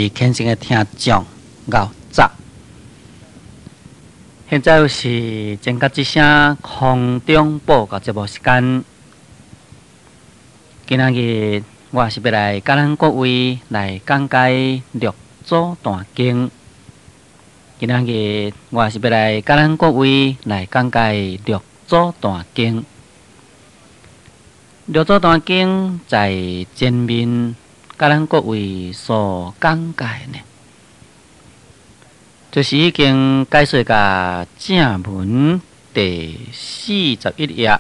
虔誠的聽眾𠢕早。現在是前覺之聲空中報告節目時間。今仔日我是欲來佮咱各位來講解六祖壇經。今仔日我是欲來佮咱各位來講解六祖壇經。六祖壇經在前面佮咱各位所講解呢，就是已經解說甲正文第四十一頁，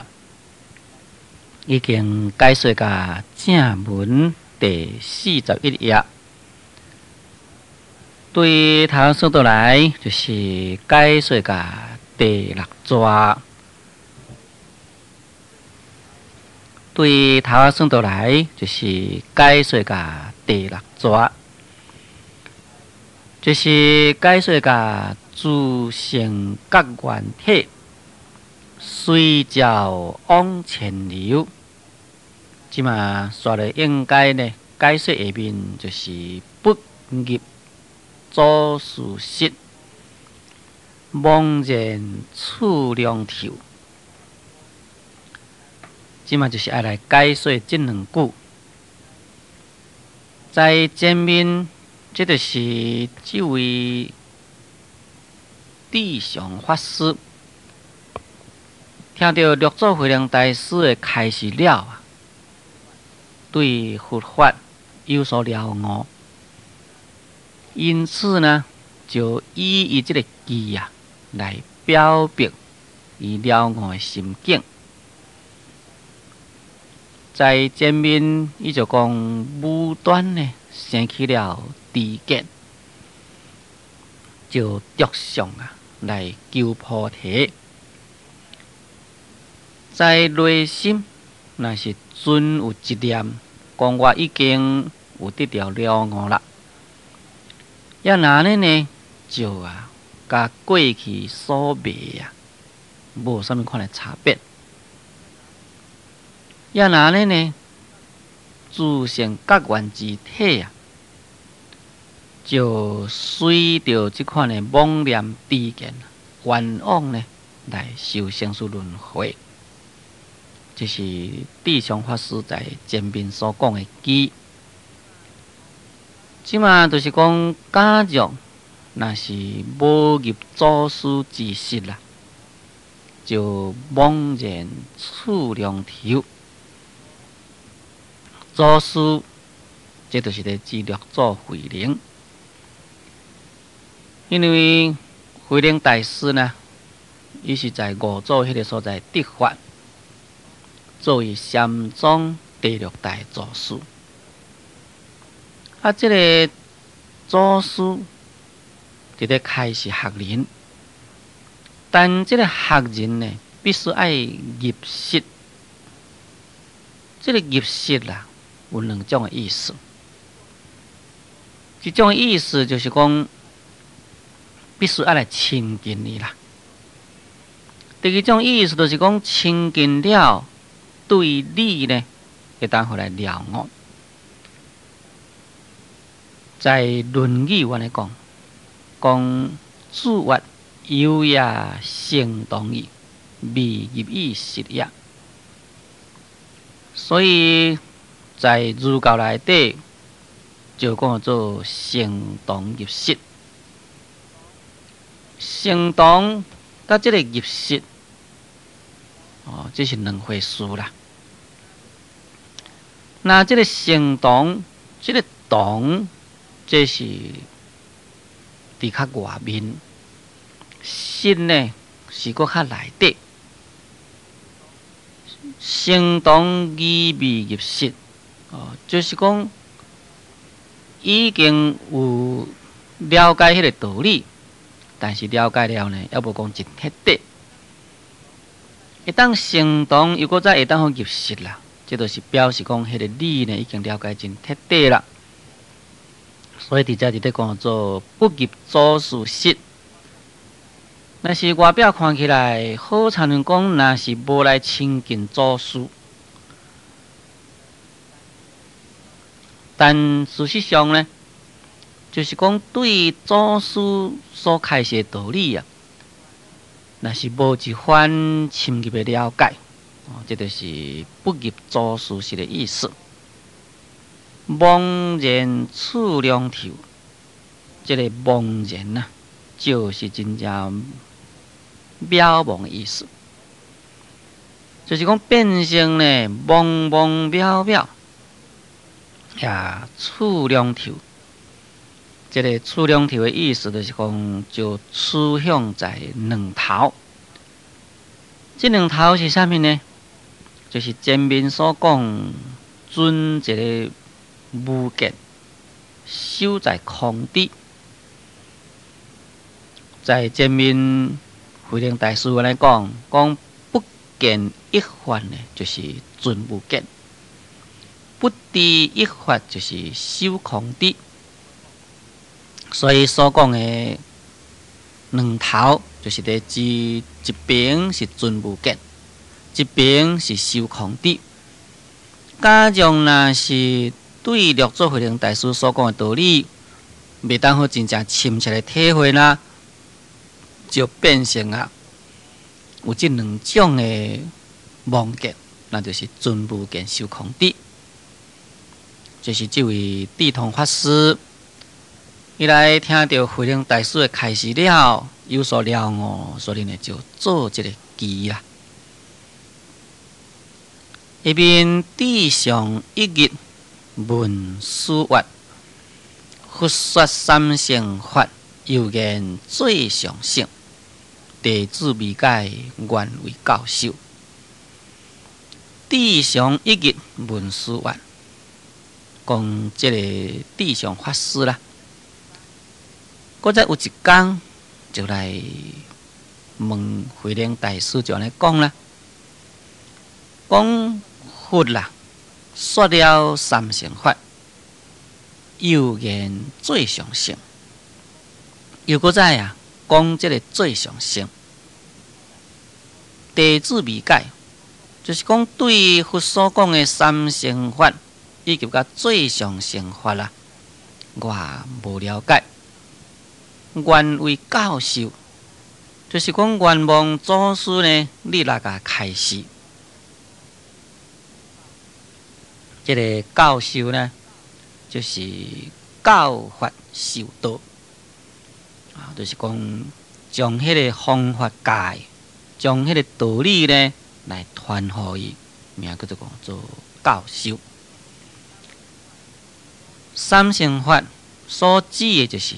已經解說甲正文第四十一頁。對頭算倒來，就是解說甲第六逝。對頭算倒來，就是解說甲第六逝，就是解說甲自性覺圓體，隨照往前流。這馬煞來應該呢，解說下面就是不入祖師室，茫然處量頭。這馬就是愛來解說這兩句，在前面，這就是這位智常法師聽著六祖慧能大師的開示了啊，對佛法有所了悟，因此呢，就以伊這个偈啊來表白伊了悟的心境。在前面，伊就講無端呢生起了知見，就著相啊來求菩提。在內心，若是存有一念，講我已經有得著了悟啦。抑若按呢呢，就啊，佮過去所迷啊，無啥物款的差別。抑若按呢呢，自性覺圓之體啊，就隨著這款的妄念知見，願往呢來受生死輪迴。這是智常法師在前面所講的偈。這馬就是講，假若若是無入祖師之室啦，就茫然處量頭。祖師，這就是咧指六祖慧能。因為慧能大師呢，伊是在五祖彼个所在得法，作為禪宗第六代祖師。啊，這个祖師佇咧開示學人，但這个學人呢，必須愛入室。這个入室啦，有兩種的意思。一種的意思就是講，必須愛來親近伊啦。第二種意思就是講，親近了，對你呢，會當予來了悟。在《論語》按呢講，講子曰：由也成同矣，未入以室也。所以在儒教內底，就講做成同入室。成同佮這个入室，哦，這是兩回事啦。那這个成同，這个同，這是佇較外面，室呢是閣較內底。成同而未入室，哦，就是講已經有了解彼个道理，但是了解了呢，猶無講真徹底。會當成同，又閣再會當予入室啦，這就是表示講彼个理呢已經了解真徹底啦。所以佇遮佇咧講做不入祖師室。若是外表看起來，好親像講，若是無來親近祖師，但事實上呢，就是講對祖師所開示的道理啊，若是無一番深入的了解，哦，這就是不入祖師識的意思。茫然處兩頭，這个茫然啊，就是真正渺茫的意思，就是講變成呢茫茫渺渺，呀，處兩頭。這个處兩頭的意思，就是講就趨向在兩頭。這兩頭是啥物呢？就是前面所講，准一个無見，守在空智。在前面慧能大師來講，講不見一法呢，就是準無見；不知一法，就是守空智。所以所講的兩頭，就是佇指一邊是準無見，一邊是守空智。假如若是對六祖慧能大師所講的道理，袂當好真正深切的體會啦，就變成啊有這兩種的妄見，那就是準無見、守空智。就是這位智通法師，伊來聽著慧能大師的開示了，有所了悟，所以呢就做這個偈啦。下面智上一日問師曰：佛說三乘法，猶言最上乘。弟子未解，願為教授。智上一日問師曰，講這個智上法師啦，閣再有一工就來問慧能大師，就按呢講啦，講佛啦，說了三乘法，猶言最上乘，又閣再啊，講這个最上乘，弟子未解，就是講對佛所講的三乘法以及佮最上乘法啦，我無了解，願為教授，就是講願望祖師呢，你來共開示。這个教授呢，就是教法授道，啊，就是講將彼个方法教，將彼个道理呢來傳予伊，名叫做講做教授。三乘法所指的就是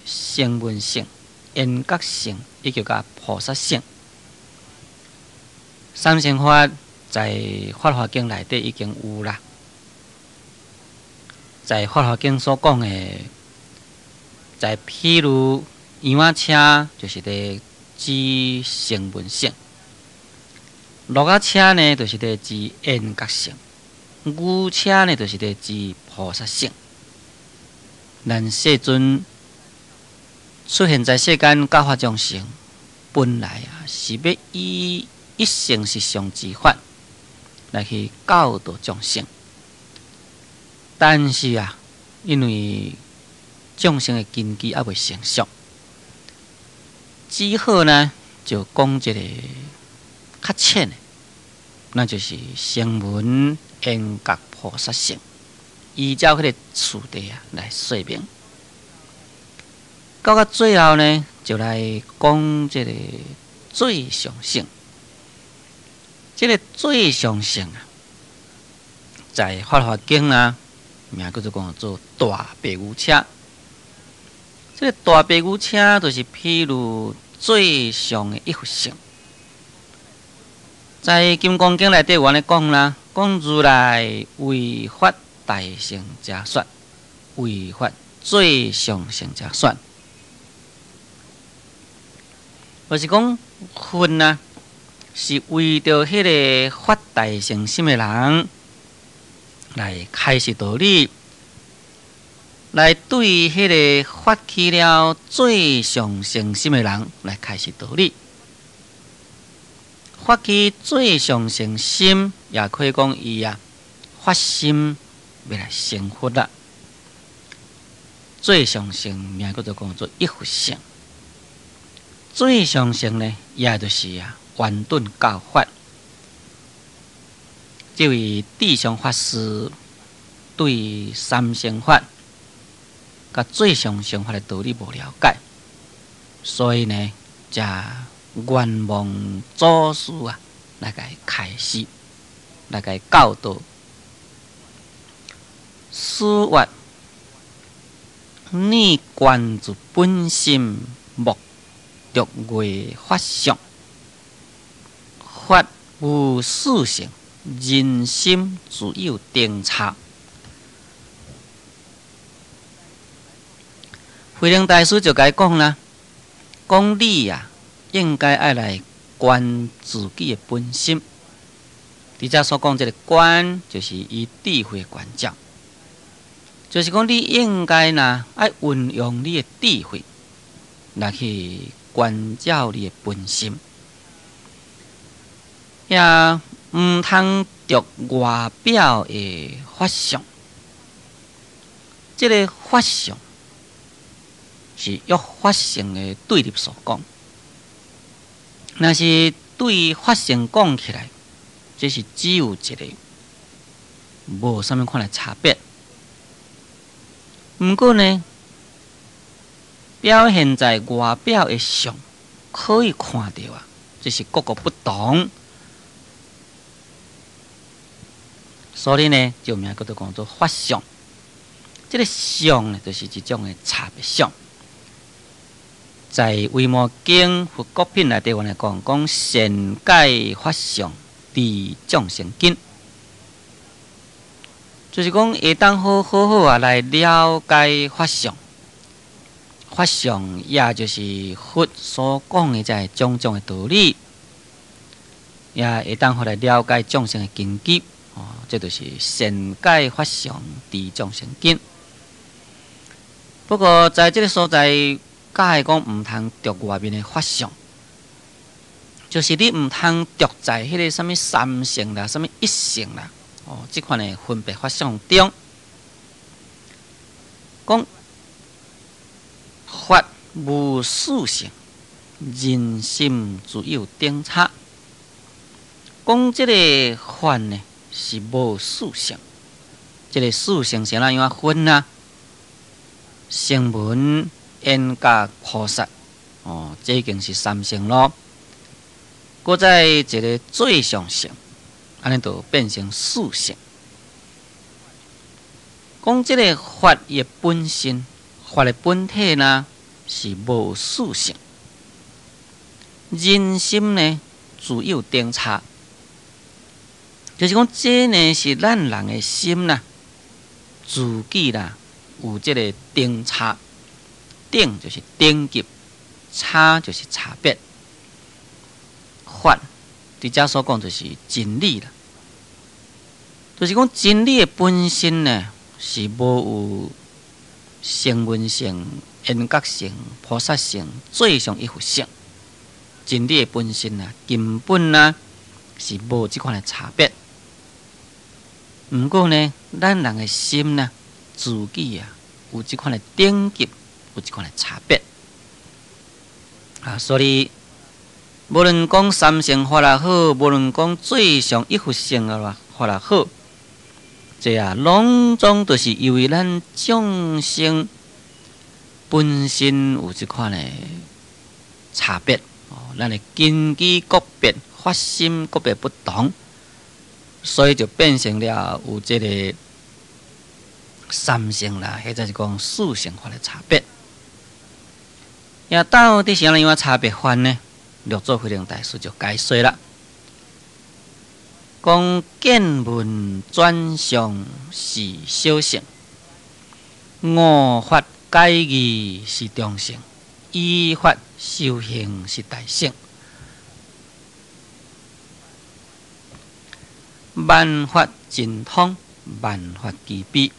聲聞乘、緣覺乘以及佮菩薩乘。三乘法在《法華經》內底已經有啦。在《法華經》所講的，在譬如羊仔車，就是佇指聲聞乘；駱仔車呢，就是佇指緣覺乘；牛車呢，就是佇指菩薩乘。咱世尊出現在世間教化眾生，本來啊是欲以一乘實相之法來去教導眾生。但是啊，因為眾生的根基猶未成熟，只好呢就講一个較淺的，那就是聲聞緣覺菩薩乘，依照彼个次第啊來說明。到最後呢，就來講這个最上乘。這个最上乘啊，在《法華經》啊，名叫做講做大白牛車。這个大白牛車就是譬如最上的一佛乘。在《金剛經》內底有按呢講啦，講如來為發大乘者說，為發最上乘者說，就是講佛啊，是為著彼个發大乘心的人來開示道理，來對彼个發起了最上乘心的人來開示道理。發起最上乘心，也可以講伊啊發心欲來成佛啦。最上乘名叫做講做一佛乘。最上乘呢，也就是啊圓頓教法。這位智上法師對三乘法佮最上乘法的道理無了解，所以呢，才願望祖師啊來共伊開示，來共伊教導。師曰：你觀自本心，莫著外法相，法無四乘，人心自有定差。慧能大師就共伊講啦，講你啊，應該愛來觀自己的本心。佇遮所講這个觀，就是以智慧觀照，就是講你應該呢，愛運用你的智慧來去觀照你的本心，也毋通著外表的法相。這个法相是約法性的對立所講，若是對法性講起來，這是只有一个，無啥物款的差別。毋過呢，表現在外表的相，可以看著啊，這是各個不同。所以呢，就名叫做講做法相。這个相呢，就是一種的差別相。在《維摩經》佛國品內底，阮來講，講善解法相，利眾生根，就是講會當好好好啊來了解法相。法相也就是佛所講的這種種的道理，也會當好來了解眾生的根基。哦，這就是善解法相，利眾生根。不過，在這个所在，教伊講毋通著外面的法相，就是你毋通著在彼个啥物三乘啦、啥物一乘啦，哦，這款的分別法相中，講法無四乘，人心自有等差。講這个法呢是無四乘，這个四乘是按怎樣分啊？聲聞、緣覺、菩薩，哦，這已經是三乘咯。閣再一个最上乘，按呢就變成四乘。講這个法的本身，法的本體呢是無四乘。人心呢自有等差，就是講這呢是咱人的心啦，自己啦有這个等差。等就是等級，差就是差別。法佇遮所講就是真理啦，就是講真理的本身呢是無有聲聞乘、緣覺乘、菩薩乘、最上一佛乘。真理的本身啊，根本啊是無這款的差別。毋過呢，咱人的心呢，自己啊有這款的等級，有這款的差別啊，所以無論講三乘法也好，無論講最上一佛乘的法也好，這啊攏總都是因為咱眾生本身有這款的差別哦，咱的根基各別，發心各別不同，所以就變成了有這个三乘啦，或者是講四乘法的差別。也到底是按怎樣差別法呢？六祖慧能大師就解說啦，講見聞轉相是小乘，悟法解義是中乘，依法修行是大乘。萬法盡通，萬法俱備，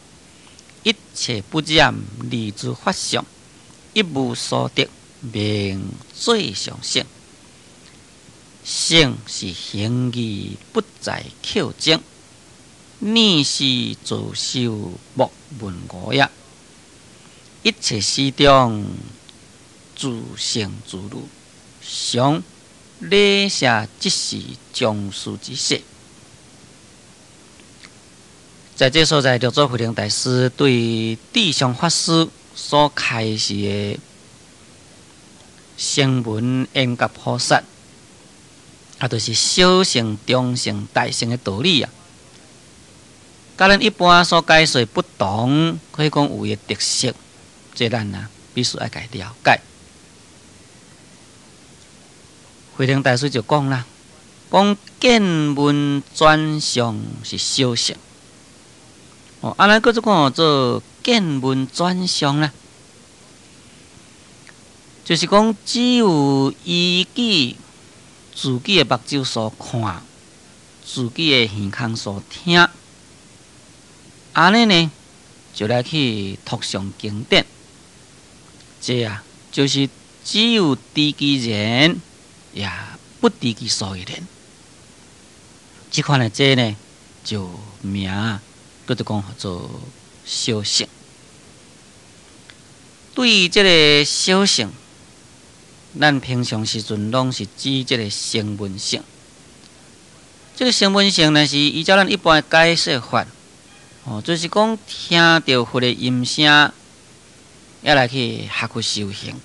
一切不染，離諸法相，一無所得，名最上乘。乘是行義不在口爭，念是自修莫問我也。一切時中自性自如，常禮謝即是宗師之說。在這所在，六祖慧能大師對智上法師所開示的聲聞緣覺菩薩，啊，就是小乘、中乘、大乘的道理啊。佮咱一般所解說不同，可以講有伊的特色，這咱啊必須愛共伊了解。慧能大師就講啦，講見聞轉相是小乘。哦，按呢閣做講做見聞轉相啦，就是講只有依據自己的目睭所看，自己的耳孔所聽，按呢呢就來去讀誦經典。這啊，就是只有知其然，也不知其所以然。這款的這呢，就名閣做講做小乘。對於這个小乘，咱平常時陣攏是指這个聲聞乘。這个聲聞乘呢，是依照咱一般的解說法，哦，就是講聽著佛的音聲，也來去學佛修行，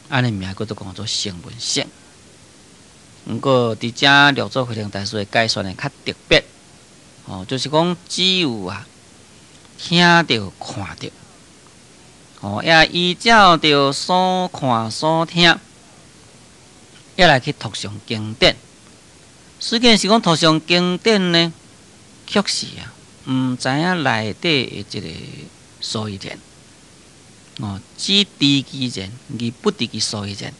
按呢名閣做講做聲聞乘。毋過佇遮六祖慧能大師的解說呢，較特別，哦，就是講只有啊聽著看著，哦，也依照著所看所聽，也來去讀誦經典。雖然是講讀誦經典呢，卻是啊，毋知影內底的一个所以然。哦，只知其然，而不知其所以然。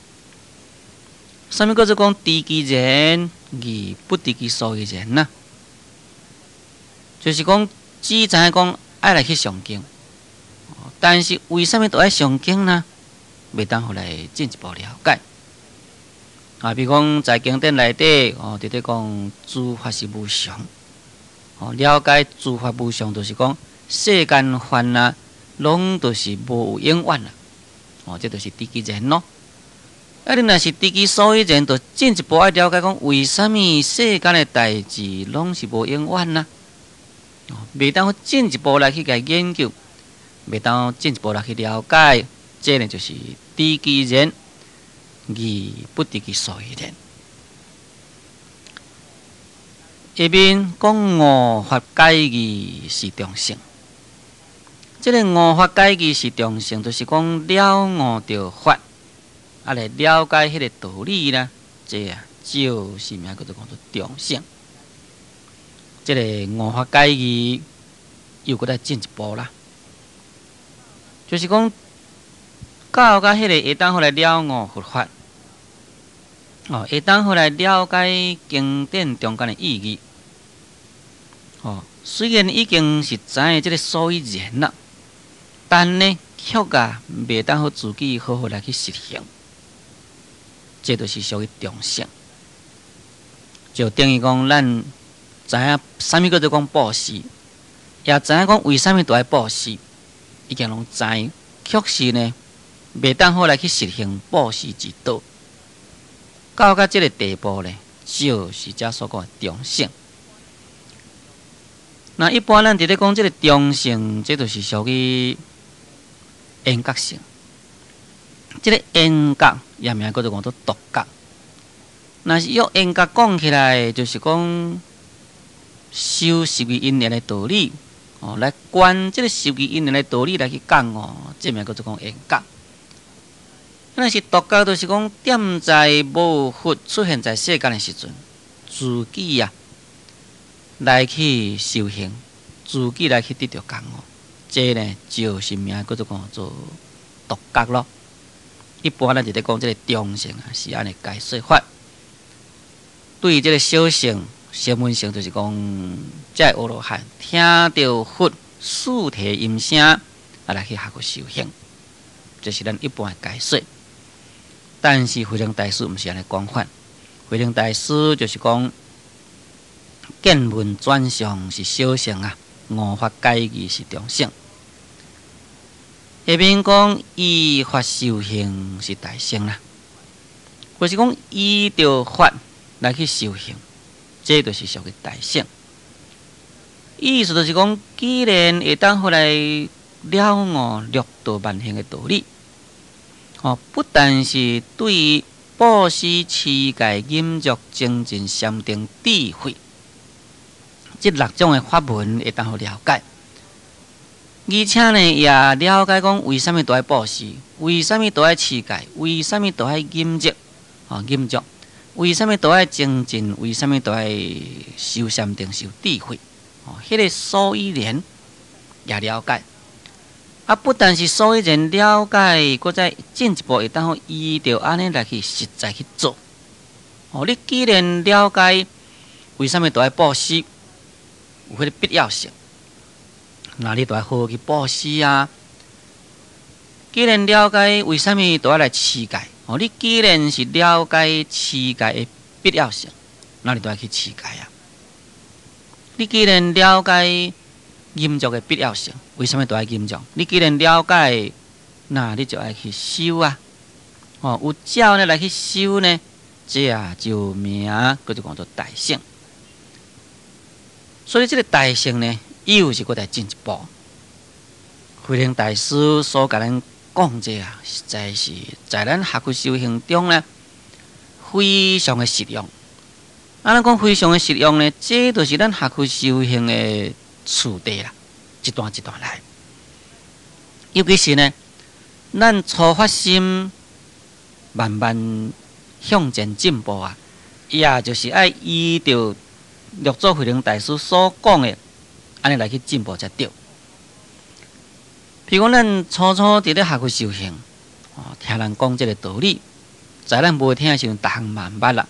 啥物叫做講知其然，而不知其所以然呢？就是講只知影講愛來去誦經，但是為啥物都愛誦經呢？袂當予來進一步了解。啊，比如講在經典內底，哦，佇咧講諸法是無常，哦，了解諸法無常，就是講世間法啊，攏都是無有永遠啦。哦，這就是知其然咯。啊，你若是知其所以然，就進一步愛了解講，為啥物世間的代誌攏是無永遠呢？哦，袂當進一步來去共伊研究，袂當進一步來去了解，這呢就是知其然，而不知其所以然。下面講悟法解義是中乘，這个悟法解義是中乘，就是講了悟著法。啊，來了解彼个道理啦，這啊就是名叫做講做中乘。這个悟法解義又閣來進一步啦，就是講到甲彼个會當予來了悟佛法，哦，會當予來了解經典中間的意義。哦，雖然已經是知影這个所以然啦，但呢，卻啊袂當予自己好好來去實行。這就是屬於中乘，就等於講咱知影啥物叫做講布施，也知影講為啥物都愛布施，已經攏知，卻是呢袂當好來去實行布施之道。到甲這个地步呢，就是遮所講的中乘。那一般咱佇咧講這个中乘，這就是屬於緣覺乘。這个緣覺也名叫做講做獨覺。若是用緣覺講起來，就是講修十二因緣的道理，哦，來觀這个十二因緣的道理來去講哦，這名叫做講緣覺。若是獨覺，就是講踮在無佛出現在世間的時陣，自己啊來去修行，自己來去得著覺悟，這呢就是名叫做講做獨覺咯。一般咱佇咧講這个中乘啊，是按呢解說法。對於這个小乘、聲聞乘，就是講這个阿羅漢聽著佛四諦音聲，啊來去學佛修行，這是咱一般的解說。但是慧能大師毋是按呢講法，慧能大師就是講見聞轉相是小乘啊，悟法解義是中乘。下面講依法修行是大乘啦，或是講依著法來去修行，這就是屬於大乘。意思就是講，既然會當予來了悟六度萬行的道理，哦，不但是對布施、持戒、忍辱、精進、禪定、智慧，這六種的法門會當予了解，而且呢，也了解講為啥物都愛布施，為啥物都愛持戒，為啥物都愛忍辱，哦，忍辱，為啥物都愛精進，為啥物都愛修禪定、修智慧，哦，彼個所以然也了解。啊，不但是所以然了解，閣再進一步會當依著按呢來去實在去做。哦，你既然了解為啥物都愛布施，有彼個必要性，那你就愛好好去布施啊。既然了解為啥物都愛來持戒，哦，你既然是了解持戒的必要性，那你就愛去持戒啊。你既然了解忍辱的必要性，為啥物都愛忍辱？你既然了解，那你就愛去修啊。哦，有照呢來去修呢，這啊就名叫做講做大乘。所以這個大乘呢，又是閣再進一步。慧能大師所共咱講這啊，實在是在咱學佛修行中呢，非常的實用。啊，咱講非常的實用呢，這就是咱學佛修行的次第啦，一段一段來。尤其是呢，咱初發心慢慢向前進步啊，也就是愛依著六祖慧能大師所講的，按呢來去進步才對。譬如講，咱初初佇咧學佛修行，哦，聽人講這個道理，在咱無聽的時陣，逐項嘛毋捌啦。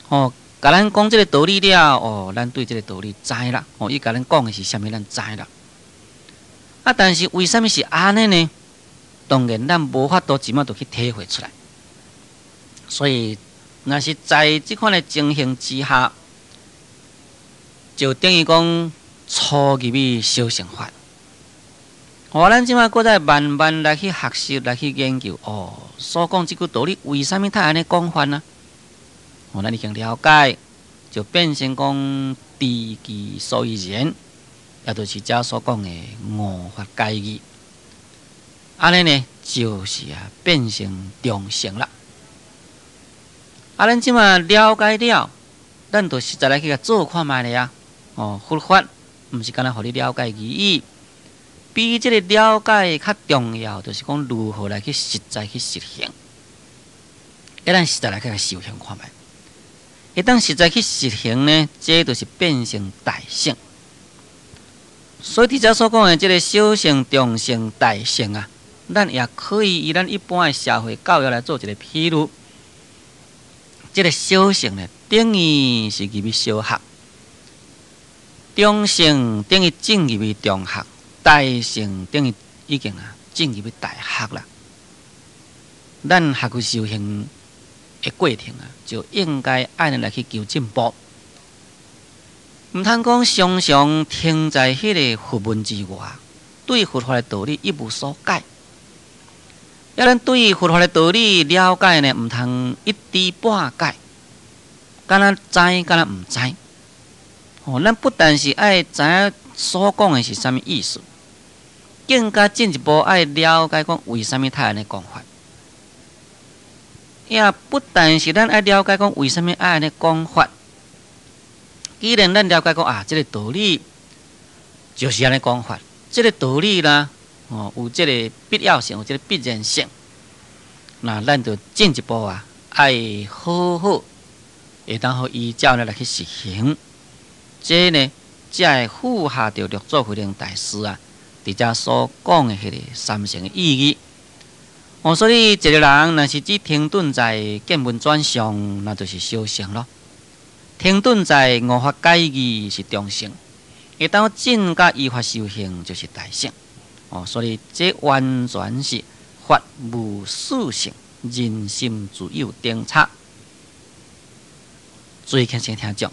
哦，共咱講這個道理了，哦，咱對這個道理知啦。哦，伊共咱講的是啥物，咱知啦。啊，但是為啥物是按呢呢？當然，咱無法度這馬就去體會出來。所以，若是在這款的情形之下，就等於講初入去小乘法。哦，咱這馬閣再慢慢來去學習，來去研究。哦，所講這句道理，為啥物他按呢講法呢？哦，咱已經了解，就變成講知其所以然，也就是遮所講的悟法解義。按呢呢，就是啊，變成中乘啦。啊，咱這馬了解了，咱就實在來去共做看覓咧啊。哦，佛法毋是干焦予你了解而已，比這個了解較重要，就是講如何來去實在去實行。予咱實在來去共修行看覓。會當實在去實行呢，這就是變成大乘。所以佇遮所講的這個小乘、中乘、大乘啊，咱也可以以咱一般的社會教育來做一個譬喻。這個小乘呢，等於是入去小學；中乘等於進入去中學；大乘等於已經啊進入去大學啦。咱學佛修行的過程啊，就應該按呢來去求進步，毋通講常常停在彼個佛門之外，對佛法的道理一無所解。要咱對佛法的道理了解呢，毋通一知半解，敢若知，敢若毋知。哦，咱不但是愛知影所講的是啥物意思，更加進一步愛了解講為啥物他按呢講法。也不但是咱愛了解講為啥物愛按呢講法，既然咱了解講啊，這個道理就是按呢講法，這個道理啦，哦，有這個必要性，有這個必然性，那咱就進一步啊，愛好好會當予依照呢來去實行，這呢才會符合著六祖慧能大師啊，佇遮所講的彼個三乘的意義。哦，所以一個人若是只停頓在見聞轉相，那就是小乘咯；停頓在悟法解義是中乘，會當進甲依法修行就是大乘。哦，所以這完全是法無四乘，人心自有定差。注意聽先聽講，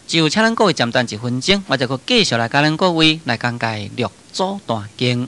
就請咱各位暫等一分鐘，我再閣繼續來共咱各位來講解六祖壇經。